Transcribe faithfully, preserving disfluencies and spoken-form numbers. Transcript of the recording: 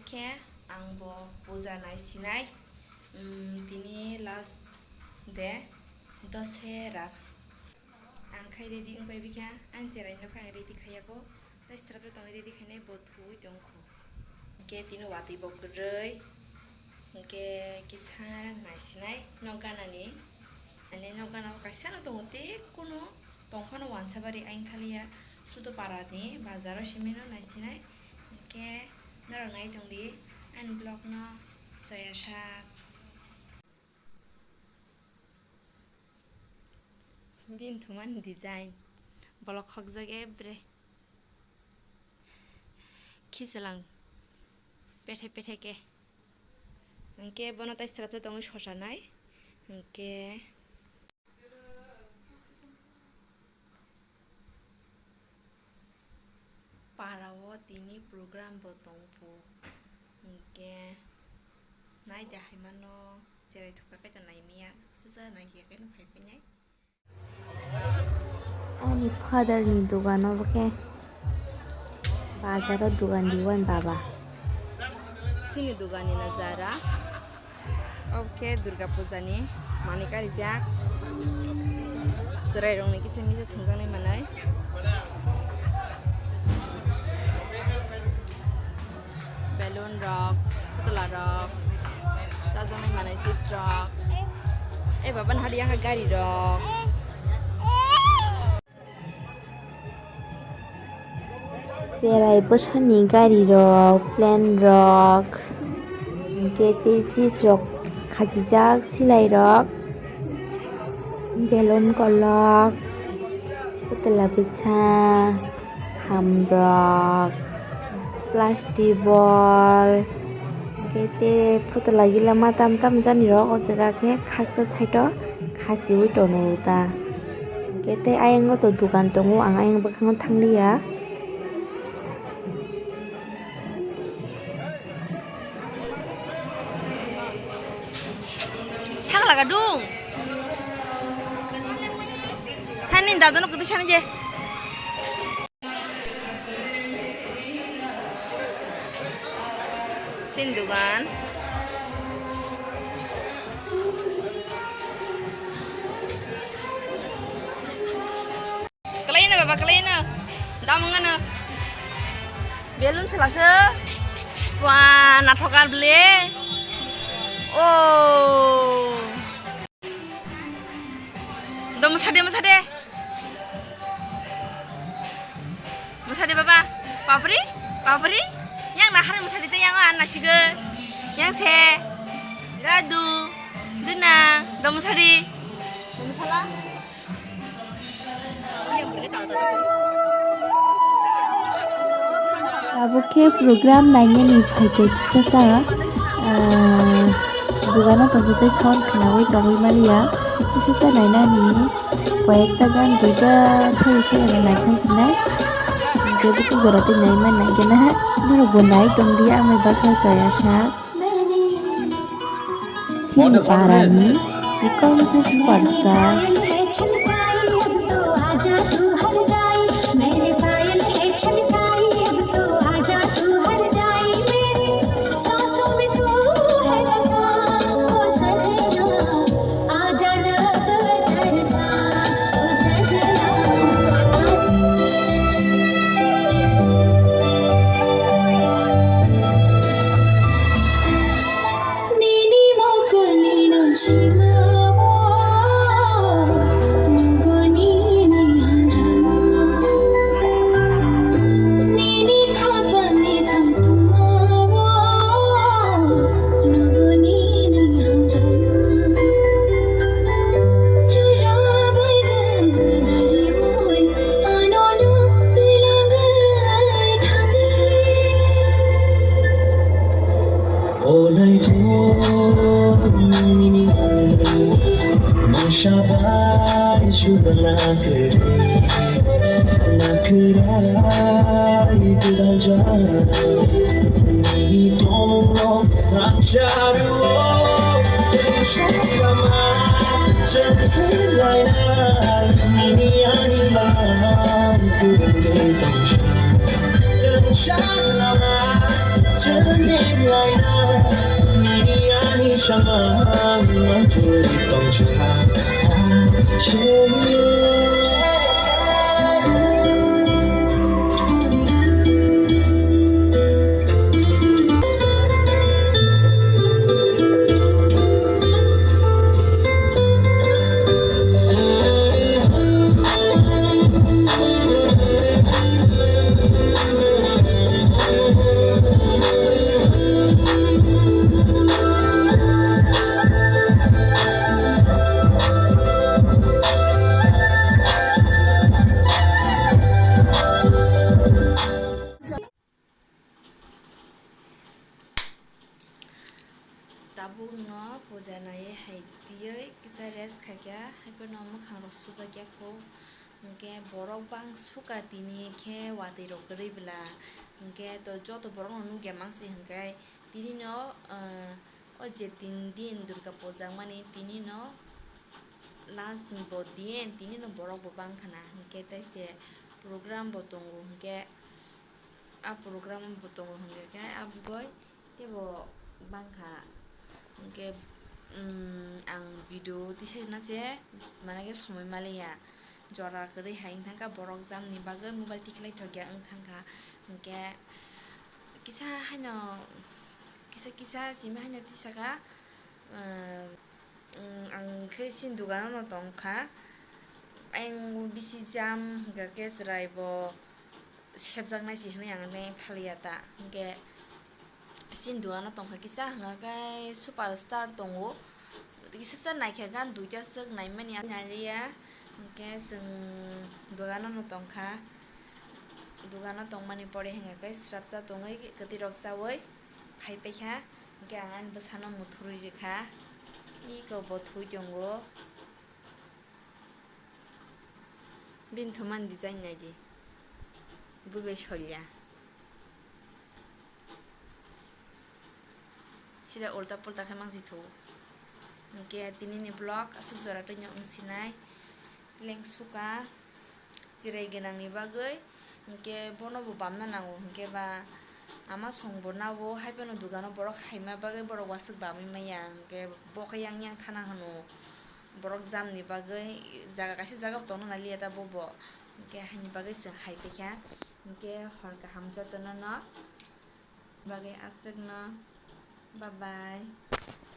Khe ang bo puja nai sinai, um, tini last day Dasera. Ang khai ready wng pai bikha, ang cherai nokha ang ready khaiya ko, tei srap tongwi ready khainai bo thuwi tongkho. Hwnkhe tini watwi bo kwrwi, hwnkhe kisa nai sinai nok ganani, ani nok gana o kaisa no tongo tei kuno tongphano wansa bari ayang thaliya, sudo parani bazaro simi no nai sinai. Hwnkhe norok nai tongdi ani vlog no chaya sak. Bini thumani design bolok khokjak ebre khichwlang pethe pethe khe. Hwnkhe bono tai srapsa tongwi sosanai hwnkhe. Para o tini program bo tongphu, hwnkhe nai de hai mano, cherai thukha khe to nai miya, susa nai khe khe no phai phinai. Ani father ni dugan obo khe, bazar o dugan diwan baba. Chini dugan ni nazara. Obo khe Durga Puja ni manwi karijak. Chwrai rok ni kisa misa thwngjaknai manwi. Balloon rok, putla rok, chajaknai manwi chips rok. Eh, baba, nahar yang gari rok. Cherai bwsani gari rok, plane rok, hwnkhe tei chips rok khachijak, silai rok, belon kolok, putla bwsa, kham rok, plastic bol, hwnkhe tei putla gila ma tam tam jani rok o jaga khe khaksa side o khasiui tono ta. Hwnkhe tei ayang o to dukan tongo, ang ayang bwkhango thang liya. Sak laga dung. Thani dadu no kutu sani je. Sin dugan. Kalaina baba, kalaina. Dam ngana. Balloon sela se. Wah, nathok ar ble. Oh. Do mwsade, mwsade. Mwsade baba. Papri, papri. Yang nahar mwsade te yang an nasigo. Yang se. Gadu. Duna. Do mwsade. Do mwsala. Abo khe program nainani phaikhe kisa sa, ah, dugano tongwi tei sound khwnawi tongwi manya. Kisa sa nainani koyekta gan duita thaiwi thaiwi naithang sinai. Hwnkhe bwswk jora tei naiman naikhe na norokbo nai tongdi, amai baksa chaya sa. Chini parani chikon se superstar. Nini mokol ni nangsimao, nuguni ni hamjama. Nini khapang ni khangtumao, nuguni ni hamjama. Jora bai gana dali oi, ano nuk twi langwi thangdi. O naithok nini masa bai sujak na kwrwi, na kwrai gwdaljak nini tongmung no thansa rwo. Tei sakrama chwng lainai nini ani mang kwrwi tongsa. Tei sakrama Tabuk no puja naiwi hai twiwi kisa rest khaikha, haiphano mwkhang rok sujakya kho. Hinkhe borok bang suka tini khe watwi rok kwrwi bwla, hinkhe to joto borok no nukya mangsi hinkhe tini no, ah, o je tin din Durga puja mani tini no last ni bo din tini no borok bo bang khana hinkhe taise program bo tongo hinkhe. A program bo tongo hwnkhe khe abgoi teibo bangkha. Hwnkhe, mm, ang video tisajna se, mane khe somoi maliya. Jora kwrwi hai wng thangkha, borok jamni bagwi mobile tikhlai thokya wng thangkha. Hwnkhe kisa haino, kisa kisa simi haino tisaka, ah, Ang khe chini dogano no tongkha, ayang bisi jam hwnkha khe chwrai bo sepjaknai se hinwi ang neng thaliya ta. Hwnkhe chini dogano tongkha kisa hwnkha khe super star tongo, kisa sa naikha gan duita swk naimani ang naliya. Hwnkhe chwng dogano no tongkha, dogano tongmani pore hwnkha khe srapsa tongwi kwtwi rok chawi phai paikha. Hwnkhe ang ani bwsano muthurwi rwkha, iko bo thwi tongo. Bini thumani design naidi, bui bai solya. Sida ulta pulta khe mangsi thu. Hwnkhe tinini vlog aswk jora twi no wng sinai. Lengsuka chwrai gwnangni bagwi, hinkhe bono bo bamna nango, hinkhe ba ama songbo nabo, haiphano dogano borok khaima bagwi borok waswk bamwi maya, hinkhe bo khe yang yang thana hwno, borok jamni bagwi jaga kaisa jaga bo tongna naliya ta bobo, hinkhe haini bagwi chwng hai paikha, hinkhe hor kaham jotono no bagwi aswkno, bye bye.